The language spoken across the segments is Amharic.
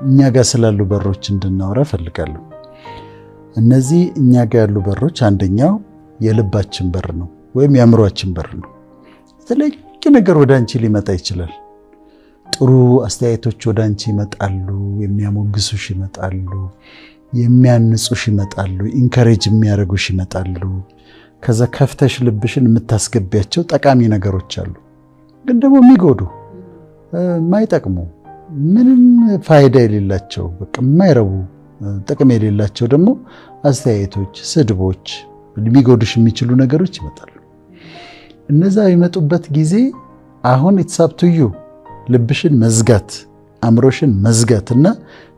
እኛ ጋር ስላሉ በሮች እንድናወራ እፈልጋለሁ። እነዚህ እኛ ጋር ያሉ በሮች አንደኛው የልባችን በር ነው፣ ወይም የአእምሯችን በር ነው። የተለያየ ነገር ወደ አንቺ ሊመጣ ይችላል። ጥሩ አስተያየቶች ወደ አንቺ ይመጣሉ፣ የሚያሞግሱሽ ይመጣሉ፣ የሚያንጹሽ ይመጣሉ፣ encourage የሚያደርጉሽ ይመጣሉ። ከዛ ከፍተሽ ልብሽን የምታስገቢያቸው ጠቃሚ ነገሮች አሉ። ግን ደግሞ የሚጎዱ፣ የማይጠቅሙ፣ ምንም ፋይዳ የሌላቸው፣ በቃ የማይረቡ፣ ጥቅም የሌላቸው ደግሞ አስተያየቶች፣ ስድቦች፣ ሊጎዱሽ የሚችሉ ነገሮች ይመጣሉ። እነዛ የሚመጡበት ጊዜ አሁን it's up to you ልብሽን መዝጋት፣ አእምሮሽን መዝጋት እና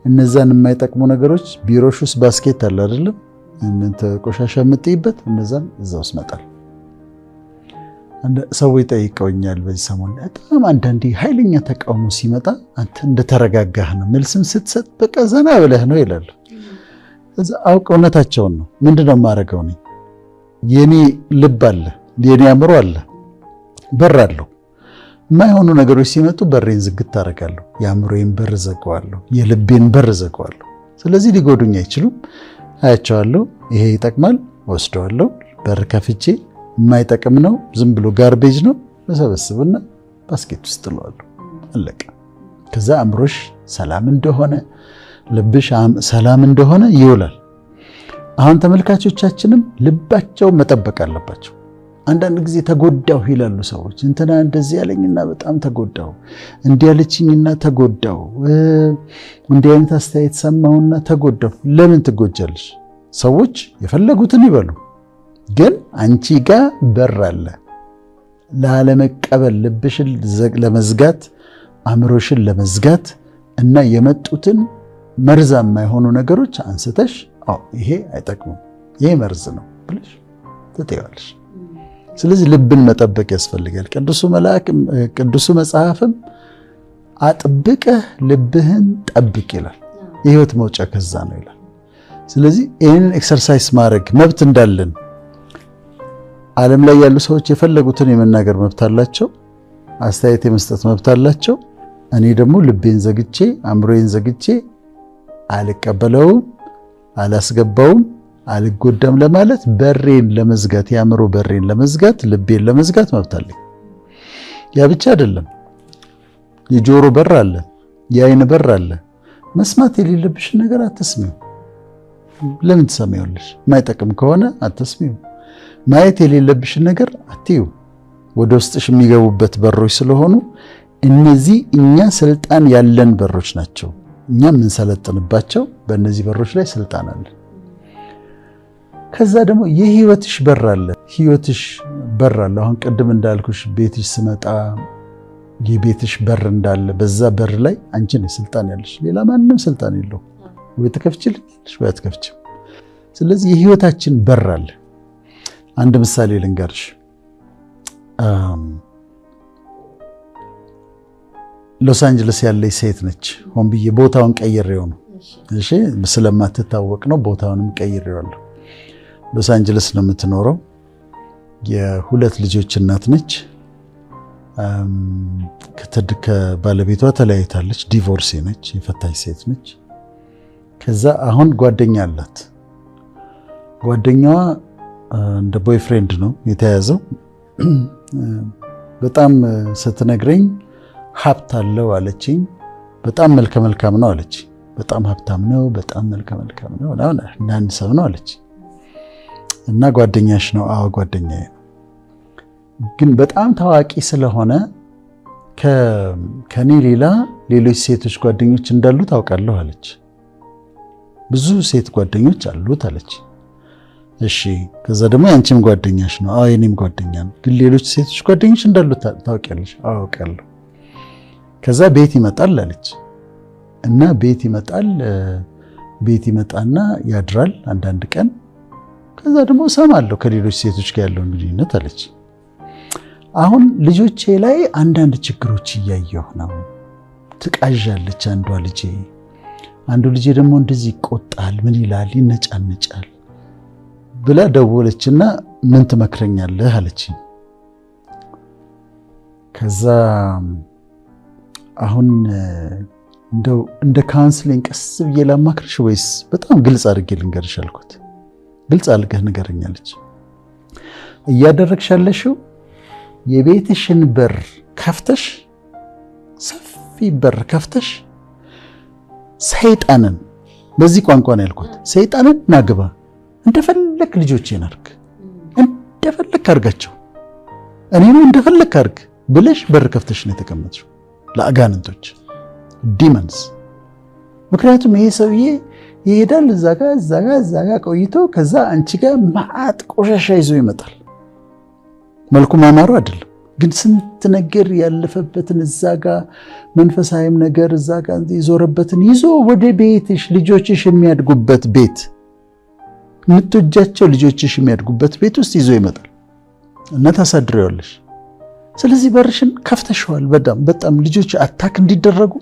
እነዛን የማይጠቅሙ ነገሮች ቢሮሽ ውስጥ basket አለ አይደለም? ቆሻሻ የምጥይበት፣ እነዛን እዛ ውስጥ መጣል። ሰዎች ጠይቀውኛል በዚህ ሰሞን፣ በጣም አንዳንዴ ኃይለኛ ተቃውሞ ሲመጣ አንተ እንደተረጋጋህ ነው፣ መልስም ስትሰጥ በቃ ዘና ብለህ ነው ይላሉ። አውቅ እውነታቸውን ነው። ምንድን ነው የማደርገው? እኔ የኔ ልብ አለ፣ የኔ አእምሮ አለ፣ በር አለው። የማይሆኑ ነገሮች ሲመጡ በሬን ዝግት አደርጋለሁ። የአእምሮዬን በር ዘጋዋለሁ፣ የልቤን በር ዘጋዋለሁ። ስለዚህ ሊጎዱኝ አይችሉም። አያቸዋለሁ። ይሄ ይጠቅማል፣ ወስደዋለሁ። በር ከፍቼ የማይጠቅም ነው፣ ዝም ብሎ garbage ነው፣ እሰበስብና basket ውስጥ ጥለዋለሁ። አለቀ። ከዛ አእምሮሽ ሰላም እንደሆነ፣ ልብሽ ሰላም እንደሆነ ይውላል። አሁን ተመልካቾቻችንም ልባቸው መጠበቅ አለባቸው። አንዳንድ ጊዜ ተጎዳሁ ይላሉ ሰዎች። እንትና እንደዚህ ያለኝና በጣም ተጎዳሁ፣ እንዲህ ያለችኝና ተጎዳሁ፣ እንዲህ አይነት አስተያየት ሰማሁና ተጎዳሁ። ለምን ትጎጃለሽ? ሰዎች የፈለጉትን ይበሉ፣ ግን አንቺ ጋር በር አለ። ላለመቀበል ልብሽን ለመዝጋት፣ አእምሮሽን ለመዝጋት እና የመጡትን መርዛማ የሆኑ ነገሮች አንስተሽ ይሄ አይጠቅምም፣ ይሄ መርዝ ነው ብለሽ ትጥይዋለሽ። ስለዚህ ልብን መጠበቅ ያስፈልጋል። ቅዱሱ መልአክ ቅዱሱ መጽሐፍም አጥብቀህ ልብህን ጠብቅ ይላል። የህይወት መውጫ ከዛ ነው ይላል። ስለዚህ ይህንን exercise ማድረግ መብት እንዳለን፣ ዓለም ላይ ያሉ ሰዎች የፈለጉትን የመናገር መብት አላቸው፣ አስተያየት የመስጠት መብት አላቸው። እኔ ደግሞ ልቤን ዘግቼ፣ አእምሮዬን ዘግቼ አልቀበለውም፣ አላስገባውም፣ አልጎዳም ለማለት በሬን ለመዝጋት፣ የአእምሮ በሬን ለመዝጋት፣ ልቤን ለመዝጋት መብት አለኝ። ያ ብቻ አይደለም። የጆሮ በር አለ፣ የአይን በር አለ። መስማት የሌለብሽን ነገር አትስሚው። ለምን ትሰሚዋለሽ? የማይጠቅም ከሆነ አትስሚው። ማየት የሌለብሽን ነገር አትዩ። ወደ ውስጥሽ የሚገቡበት በሮች ስለሆኑ እነዚህ እኛ ስልጣን ያለን በሮች ናቸው። እኛ የምንሰለጥንባቸው በእነዚህ በሮች ላይ ስልጣን አለን። ከዛ ደግሞ የህይወትሽ በር አለ። ህይወትሽ በር አለ። አሁን ቅድም እንዳልኩሽ ቤትሽ ስመጣ የቤትሽ በር እንዳለ በዛ በር ላይ አንቺ ነሽ ስልጣን ያለሽ፣ ሌላ ማንም ስልጣን የለውም። ወይ ትከፍችልኛለሽ ወይ አትከፍችም። ስለዚህ የህይወታችን በር አለ። አንድ ምሳሌ ልንገርሽ። ሎስ አንጀለስ ያለች ሴት ነች። ሆን ብዬ ቦታውን ቀይሬው ነው። እሺ፣ ስለማትታወቅ ነው ቦታውንም ቀይሬዋለሁ። ሎስ አንጀለስ ነው የምትኖረው። የሁለት ልጆች እናት ነች። ከባለቤቷ ተለያይታለች። Divorcee ነች፣ የፈታች ሴት ነች። ከዛ አሁን ጓደኛ አላት። ጓደኛዋ እንደ boyfriend ነው የተያዘው። በጣም ስትነግረኝ ሀብት አለው አለችኝ። በጣም መልከ መልካም ነው አለች። በጣም ሀብታም ነው፣ በጣም መልከ መልካም ነው፣ handsome ነው አለች። እና ጓደኛሽ ነው? አዎ፣ ጓደኛዬ ነው። ግን በጣም ታዋቂ ስለሆነ ከኔ ሌላ ሌሎች ሴቶች ጓደኞች እንዳሉ ታውቃለሁ አለች። ብዙ ሴት ጓደኞች አሉት አለች። እሺ፣ ከዛ ደግሞ ያንቺም ጓደኛሽ ነው? አዎ፣ የኔም ጓደኛ ነው። ግን ሌሎች ሴቶች ጓደኞች እንዳሉ ታውቂያለሽ? አዎ፣ አውቃለሁ። ከዛ ቤት ይመጣል አለች እና ቤት ይመጣል። ቤት ይመጣና ያድራል አንዳንድ ቀን። ከዛ ደግሞ እሰማለሁ ከሌሎች ሴቶች ጋር ያለውን ግንኙነት አለች። አሁን ልጆቼ ላይ አንዳንድ ችግሮች እያየሁ ነው። ትቃዣለች አንዷ ልጄ። አንዱ ልጄ ደግሞ እንደዚህ ይቆጣል፣ ምን ይላል፣ ይነጫነጫል ብላ ደወለችና ምን ትመክረኛለህ አለችኝ። ከዛ አሁን እንደው እንደ counseling ቀስ ብዬ ላማክርሽ ወይስ በጣም ግልጽ አድርጌ ልንገርሽ አልኳት። ግልጽ አድርገህ ንገረኝ አለች። እያደረግሽ ያለሽው የቤትሽን በር ከፍተሽ፣ ሰፊ በር ከፍተሽ ሰይጣንን፣ በዚህ ቋንቋ ነው ያልኳት፣ ሰይጣንን ናግባ፣ እንደፈለክ ልጆቼን አድርግ፣ እንደፈለክ አድርጋቸው፣ እኔንም እንደፈለክ አድርግ ብለሽ በር ከፍተሽ ነው የተቀመጥሽው ለአጋንንቶች፣ demons። ምክንያቱም ይሄ ሰውዬ ይሄዳል፣ እዛ ጋ እዛ ጋ እዛ ጋ ቆይቶ ከዛ አንቺ ጋር ማአት ቆሻሻ ይዞ ይመጣል። መልኩ ማማሩ አይደለም ግን ስንት ነገር ያለፈበትን፣ እዛ ጋ መንፈሳዊም ነገር እዛ ጋ የዞረበትን ይዞ ወደ ቤትሽ፣ ልጆችሽ የሚያድጉበት ቤት፣ የምትወጃቸው ልጆችሽ የሚያድጉበት ቤት ውስጥ ይዞ ይመጣል እና ታሳድሪዋለሽ። ስለዚህ በርሽን ከፍተሽዋል። በጣም በጣም ልጆች attack እንዲደረጉ፣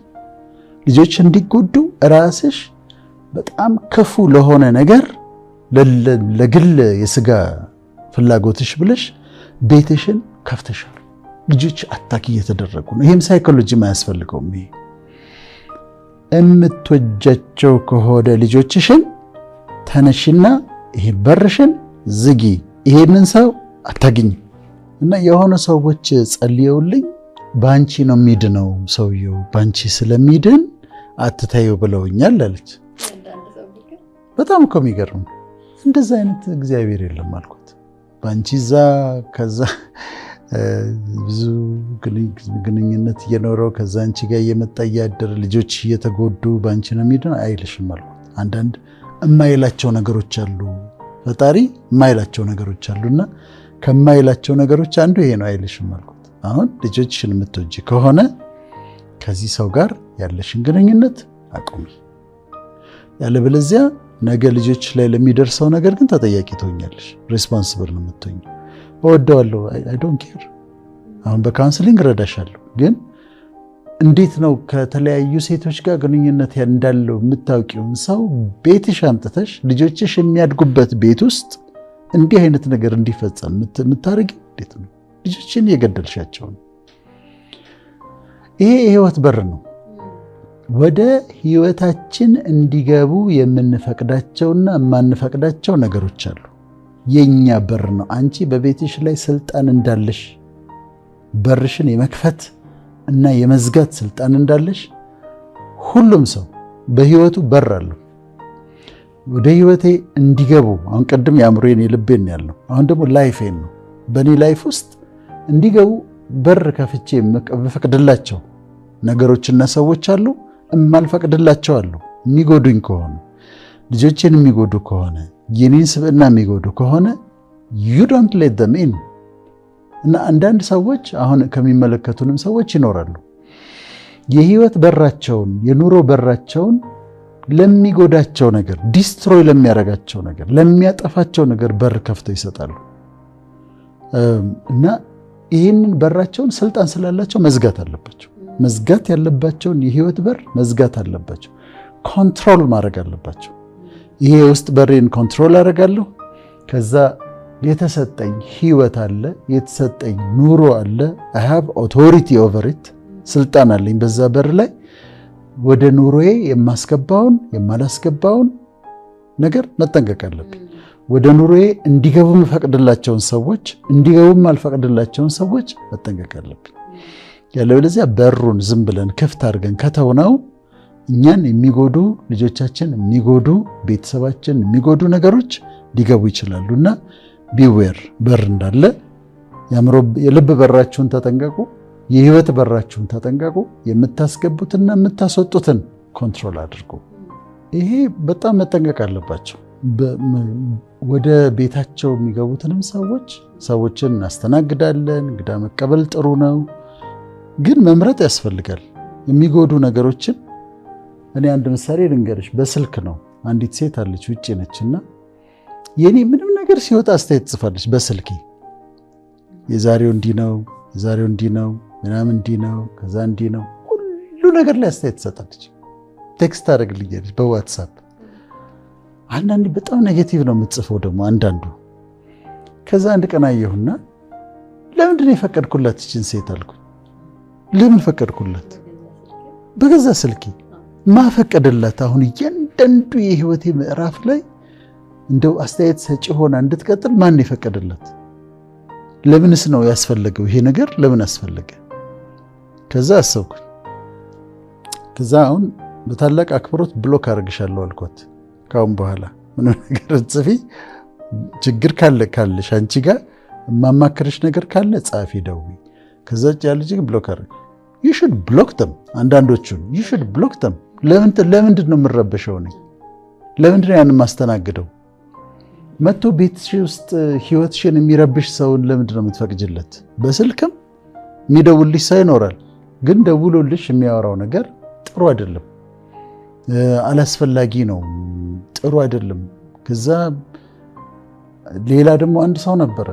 ልጆች እንዲጎዱ፣ ራስሽ በጣም ክፉ ለሆነ ነገር፣ ለግል የስጋ ፍላጎትሽ ብለሽ ቤትሽን ከፍተሻል። ልጆች attack እየተደረጉ ነው። ይሄም ሳይኮሎጂ አያስፈልገውም። ይሄ የምትወጃቸው ከሆነ ልጆችሽን ተነሽና ይሄ በርሽን ዝጊ፣ ይሄንን ሰው አታግኝ። እና የሆነ ሰዎች ጸልየውልኝ በአንቺ ነው የሚድነው ሰውየው፣ በአንቺ ስለሚድን አትታየው ብለውኛል አለች። በጣም እኮ የሚገርም፣ እንደዛ አይነት እግዚአብሔር የለም አልኩት። በአንቺ እዛ ከዛ ብዙ ግንኙነት እየኖረው ከዛ አንቺ ጋር እየመጣ እያደረ ልጆች እየተጎዱ በአንቺ ነው የሚድነው አይልሽም አልኩት። አንዳንድ የማይላቸው ነገሮች አሉ፣ ፈጣሪ የማይላቸው ነገሮች አሉና ከማይላቸው ነገሮች አንዱ ይሄ ነው፣ አይልሽም አልኩት። አሁን ልጆችሽን የምትወጂ ከሆነ ከዚህ ሰው ጋር ያለሽን ግንኙነት አቁሚ። ያለበለዚያ ነገ ልጆች ላይ ለሚደርሰው ነገር ግን ተጠያቂ ትሆኛለሽ። Responsible ነው የምትሆኚው። እወደዋለሁ፣ I don't care። አሁን በ counseling እረዳሻለሁ፣ ግን እንዴት ነው ከተለያዩ ሴቶች ጋር ግንኙነት እንዳለው የምታውቂውን ሰው ቤትሽ አምጥተሽ ልጆችሽ የሚያድጉበት ቤት ውስጥ እንዲህ አይነት ነገር እንዲፈጸም የምታደርጊው እንዴት ነው? ልጆችን እየገደልሻቸው ነው። ይሄ የህይወት በር ነው። ወደ ህይወታችን እንዲገቡ የምንፈቅዳቸውና የማንፈቅዳቸው ነገሮች አሉ። የኛ በር ነው። አንቺ በቤትሽ ላይ ስልጣን እንዳለሽ፣ በርሽን የመክፈት እና የመዝጋት ስልጣን እንዳለሽ፣ ሁሉም ሰው በህይወቱ በር አለው። ወደ ህይወቴ እንዲገቡ፣ አሁን ቅድም የአእምሮዬን የልቤን ያልነው፣ አሁን ደግሞ life ኤን ነው። በእኔ life ውስጥ እንዲገቡ በር ከፍቼ የምፈቅድላቸው ነገሮችና ሰዎች አሉ፣ እማልፈቅድላቸው አሉ። የሚጎዱኝ ከሆኑ፣ ልጆቼን የሚጎዱ ከሆነ፣ የኔን ስብዕና የሚጎዱ ከሆነ you don't let them in። እና አንዳንድ ሰዎች፣ አሁን ከሚመለከቱንም ሰዎች ይኖራሉ፣ የህይወት በራቸውን፣ የኑሮ በራቸውን ለሚጎዳቸው ነገር፣ destroy ለሚያደርጋቸው ነገር፣ ለሚያጠፋቸው ነገር በር ከፍተው ይሰጣሉ። እና ይህንን በራቸውን ስልጣን ስላላቸው መዝጋት አለባቸው። መዝጋት ያለባቸውን የህይወት በር መዝጋት አለባቸው። Control ማድረግ አለባቸው። ይሄ የውስጥ በሬን control አደርጋለሁ። ከዛ የተሰጠኝ ህይወት አለ፣ የተሰጠኝ ኑሮ አለ። I have authority over it፣ ስልጣን አለኝ በዛ በር ላይ። ወደ ኑሮዬ የማስገባውን የማላስገባውን ነገር መጠንቀቅ አለብኝ። ወደ ኑሮዬ እንዲገቡ የምፈቅድላቸውን ሰዎች፣ እንዲገቡ የማልፈቅድላቸውን ሰዎች መጠንቀቅ አለብኝ። ያለበለዚያ በሩን ዝም ብለን ክፍት አድርገን ከተውነው እኛን የሚጎዱ፣ ልጆቻችን የሚጎዱ፣ ቤተሰባችን የሚጎዱ ነገሮች ሊገቡ ይችላሉ። እና beware፣ በር እንዳለ የልብ በራችሁን ተጠንቀቁ፣ የህይወት በራችሁን ተጠንቀቁ። የምታስገቡትና የምታስወጡትን control አድርጉ። ይሄ በጣም መጠንቀቅ አለባቸው። ወደ ቤታቸው የሚገቡትንም ሰዎች፣ ሰዎችን እናስተናግዳለን። እንግዳ መቀበል ጥሩ ነው፣ ግን መምረጥ ያስፈልጋል የሚጎዱ ነገሮችን። እኔ አንድ ምሳሌ ልንገርሽ፣ በስልክ ነው። አንዲት ሴት አለች፣ ውጭ ነች እና የኔ ምንም ነገር ሲወጣ አስተያየት ትጽፋለች በስልኬ። የዛሬው እንዲህ ነው፣ የዛሬው እንዲህ ነው፣ ምናምን እንዲህ ነው፣ ከዛ እንዲህ ነው፣ ሁሉ ነገር ላይ አስተያየት ትሰጣለች። Text ታደርግልኛለች በ WhatsApp። አንዳንዴ በጣም negative ነው የምትጽፈው ደግሞ አንዳንዱ። ከዛ አንድ ቀን አየሁና ለምንድን ነው የፈቀድኩላት ይችን ሴት አልኩኝ። ለምን ፈቀድኩላት? በገዛ ስልኬ። ማን ፈቀደላት? አሁን እያንዳንዱ የህይወቴ ምዕራፍ ላይ እንደው አስተያየት ሰጪ ሆና እንድትቀጥል ማን የፈቀደላት? ለምንስ ነው ያስፈለገው? ይሄ ነገር ለምን አስፈለገ? ከዛ አሰብኩኝ። ከዛ አሁን በታላቅ አክብሮት block አድርግሻለሁ አልኳት። ካሁን በኋላ ምንም ነገር ጽፊ ችግር ካለ ካለሽ አንቺ ጋር የማማክርሽ ነገር ካለ ጻፊ፣ ደውዪ። ከዛ ውጭ ያለ ግን block አድርግ። You should block them። አንዳንዶቹን you should block them። ለምንድን ነው የምረበሸው? እኔ ለምንድን ነው ያን የማስተናግደው? መጥቶ ቤትሽ ውስጥ ህይወትሽን የሚረብሽ ሰውን ለምንድን ነው የምትፈቅጅለት? በስልክም የሚደውልልሽ ሰው ይኖራል። ግን ደውሎልሽ የሚያወራው ነገር ጥሩ አይደለም፣ አላስፈላጊ ነው፣ ጥሩ አይደለም። ከዛ ሌላ ደግሞ አንድ ሰው ነበረ፣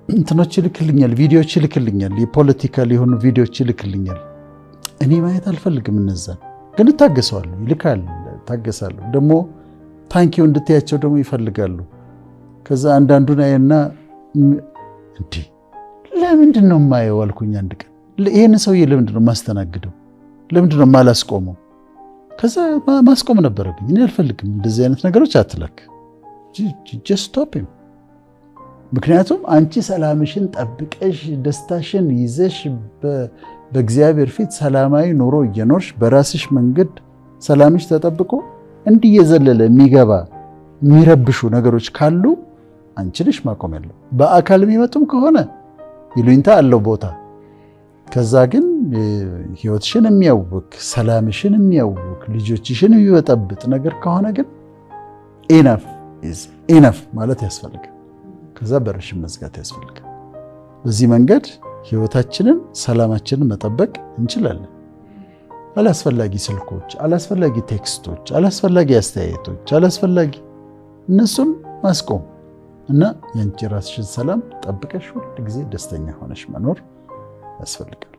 እንትኖች ይልክልኛል፣ ቪዲዮዎች ይልክልኛል፣ የ political የሆኑ ቪዲዮዎች ይልክልኛል። እኔ ማየት አልፈልግም እነዛን፣ ግን እታገሰዋለሁ። ይልካል፣ እታገሳለሁ። ደግሞ thank you እንድትያቸው ደግሞ ይፈልጋሉ። ከዛ አንዳንዱን አየና እንዲህ ለምንድን ነው የማየው አልኩኝ። አንድ ቀን ይህንን ሰውዬ ለምንድን ነው የማስተናግደው? ለምንድን ነው የማላስቆመው? ከዛ ማስቆም ነበረብኝ። እኔ አልፈልግም እንደዚህ አይነት ነገሮች አትላክ፣ just stop him። ምክንያቱም አንቺ ሰላምሽን ጠብቀሽ ደስታሽን ይዘሽ በእግዚአብሔር ፊት ሰላማዊ ኑሮ እየኖርሽ በራስሽ መንገድ ሰላምሽ ተጠብቆ እንዲህ እየዘለለ የሚገባ የሚረብሹ ነገሮች ካሉ አንቺ ነሽ ማቆም ያለው። በአካል የሚመጡም ከሆነ ይሉኝታ አለው ቦታ። ከዛ ግን ህይወትሽን የሚያውክ፣ ሰላምሽን የሚያውክ፣ ልጆችሽን የሚበጠብጥ ነገር ከሆነ ግን enough is enough ማለት ያስፈልጋል። ከዛ በርሽን መዝጋት ያስፈልጋል። በዚህ መንገድ ህይወታችንን፣ ሰላማችንን መጠበቅ እንችላለን። አላስፈላጊ ስልኮች፣ አላስፈላጊ text ኦች፣ አላስፈላጊ አስተያየቶች፣ አላስፈላጊ እነሱን ማስቆም እና የአንቺ ራስሽን ሰላም ጠብቀሽ ሁል ጊዜ ደስተኛ ሆነሽ መኖር ያስፈልጋል።